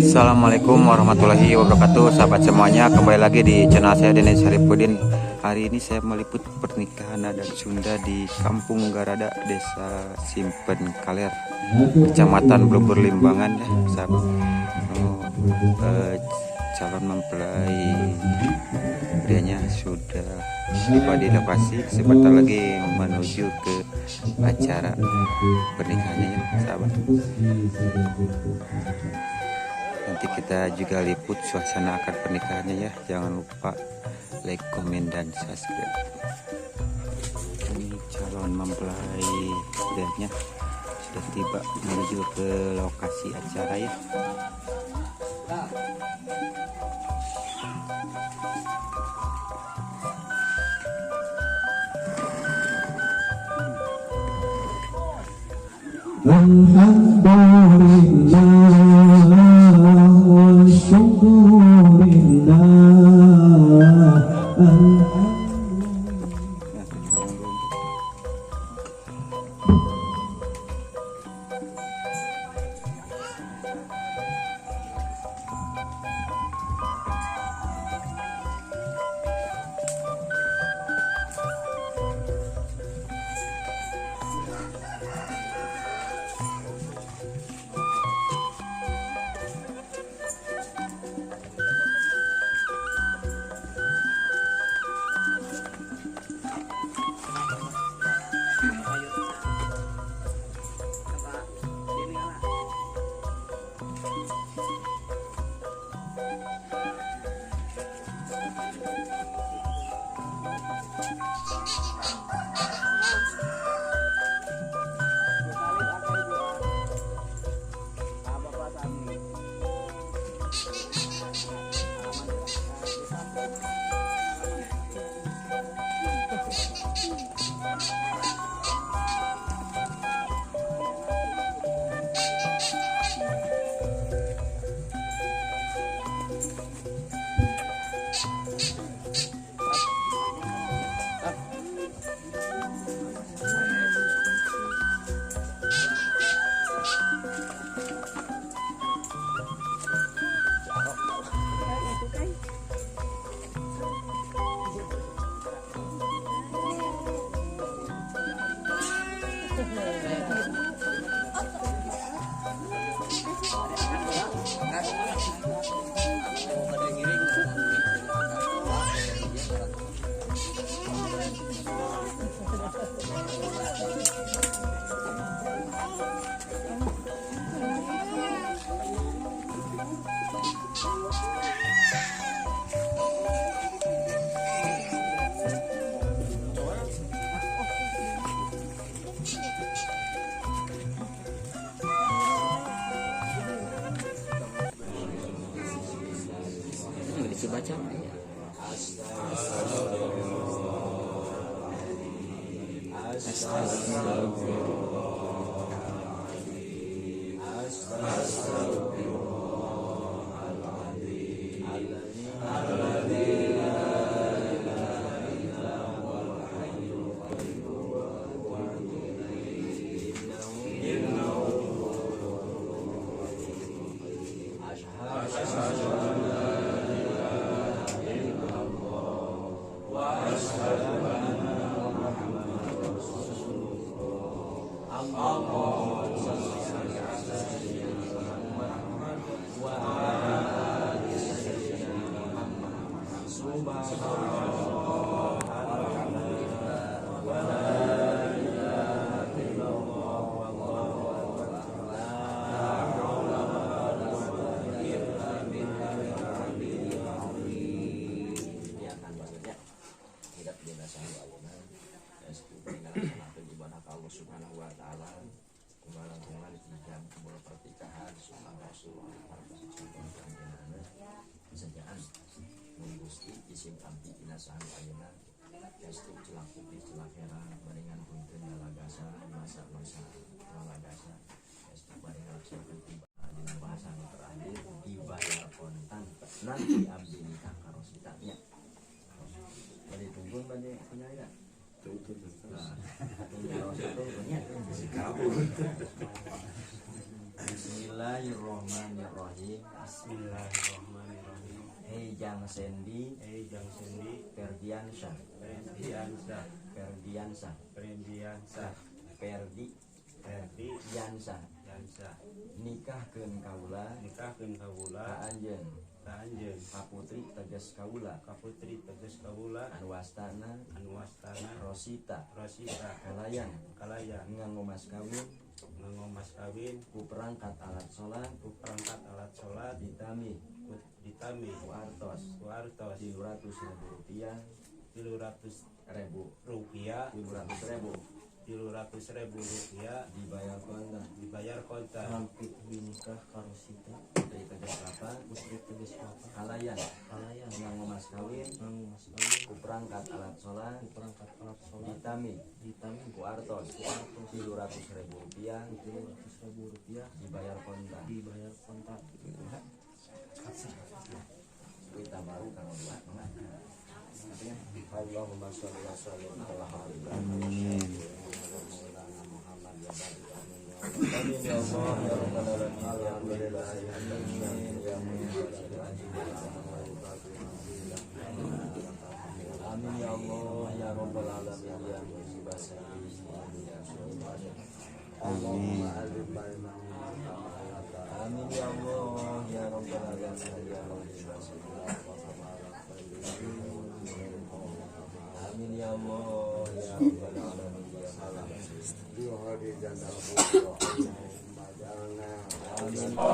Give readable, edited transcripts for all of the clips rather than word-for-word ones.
Assalamualaikum warahmatullahi wabarakatuh, sahabat semuanya. Kembali lagi di channel saya, Deni Saripudin. Hari ini saya meliput pernikahan adat Sunda di Kampung Garada, Desa Simpen Kaler, Kecamatan Blubur Limbangan ya, sahabat. Oh, calon mempelai prianya sudah tiba di lokasi, sebentar lagi menuju ke acara pernikahannya ya, sahabat. Nanti kita juga liput suasana akad pernikahannya ya. Jangan lupa like, komen, dan subscribe. Ini calon mempelai prianya sudah tiba menuju ke lokasi acara ya. Alhamdulillah wa syukurillah. Nah, kenalan dulu. Dibaca Subhanahu wa ta'ala kumalang-kumalang dijam kumpul pernikahan sunnah Rasulullah sejaan mun Gusti isim abdi dina saha ayeuna estu celak putih celak herang barengan punten ngalagasa masa-masa ngalagasa estu bari ngalaksanakeun dina bahasa nu terakhir dibayar kontan nanti abdi nikah karo si nya bade tungguan bade kunyaya. Nah, tunggu. Bismillahirrahmanirrahim. Bismillahirrahmanirrahim. Hei Jang Sendi, Hei Jang Sendi, Ferdiansyah, Ferdiansyah, Ferdiansyah, Ferdiansyah, Ferdi, Ferdi, Yansyah, Yansyah, nikahkeun kaula, nikahkeun kaula, ka anjeun, ka anjeun, ka putri teges kaula, ka putri teges kaula, anu wastana, anu wastana, Rosita, Rosita, kalayan, kalayan, nganggo mas kawin, nganggo mas kawin, ku perangkat alat salat, ku perangkat alat salat, ditami, ku ditami, ku artos, ku artos, 300.000 rupiah, 300 ribu, rupiah, 300.000, 300.000 rupiah, dibayar kontan, dibayar kontan, Rampik binikah karosita putri teges bapa, putri teges bapa, kalayan, kalayan, nganggo mas kawin, nganggo mas kawin, ku perangkat alat salat, ku perangkat alat salat, ditami, ditami, ku artos, ku artos, 300.000 rupiah, 300.000 rupiah, dibayar kontan, dibayar kontan. Kita baru kalau dua, enggak. Allahumma sholli wa sallim ala habibika Muhammad wa barik amin ya Allah ya rabbal alamin alhamdulillah ya amin ya Allah ya rabbal alamin ya musibah Amin. Amin ya Allah ya rabbal alamin ya musibah amin ya Allah ya rabbal alamin ya amin.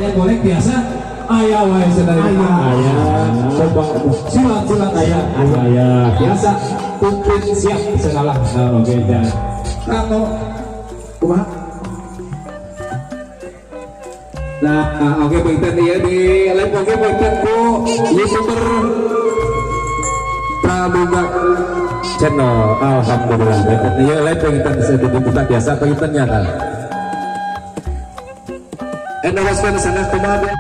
Aya golek biasa aya wae sadaya. Aya. Coba silat-silat aya. Aya. Biasa kumpul siap segala. Nah, oke ya. Kanggo kumaha? Nah, oke punten ieu di live oke punten ku YouTuber Pramuka Channel. Alhamdulillah. Punten ieu live punten dibuka biasa punten nya kan. Endorsekan sana kumaha?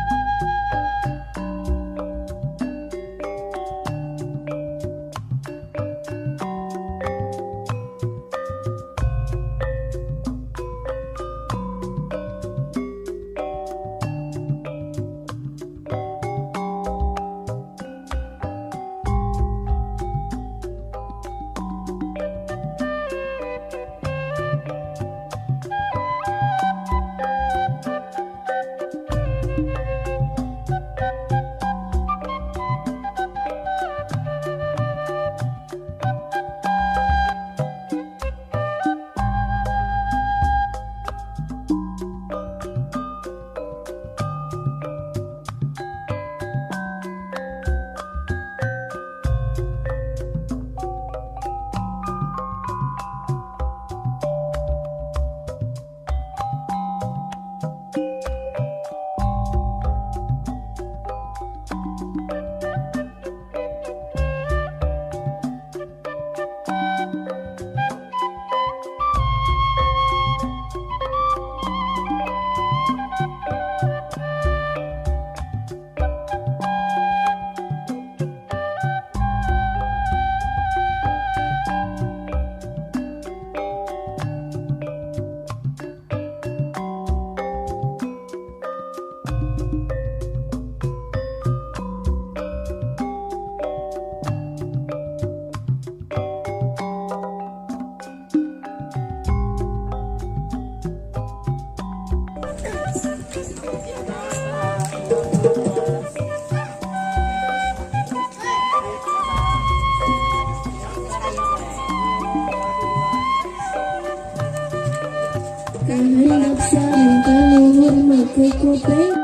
Kahirap sa rin kaluhur magkukupay.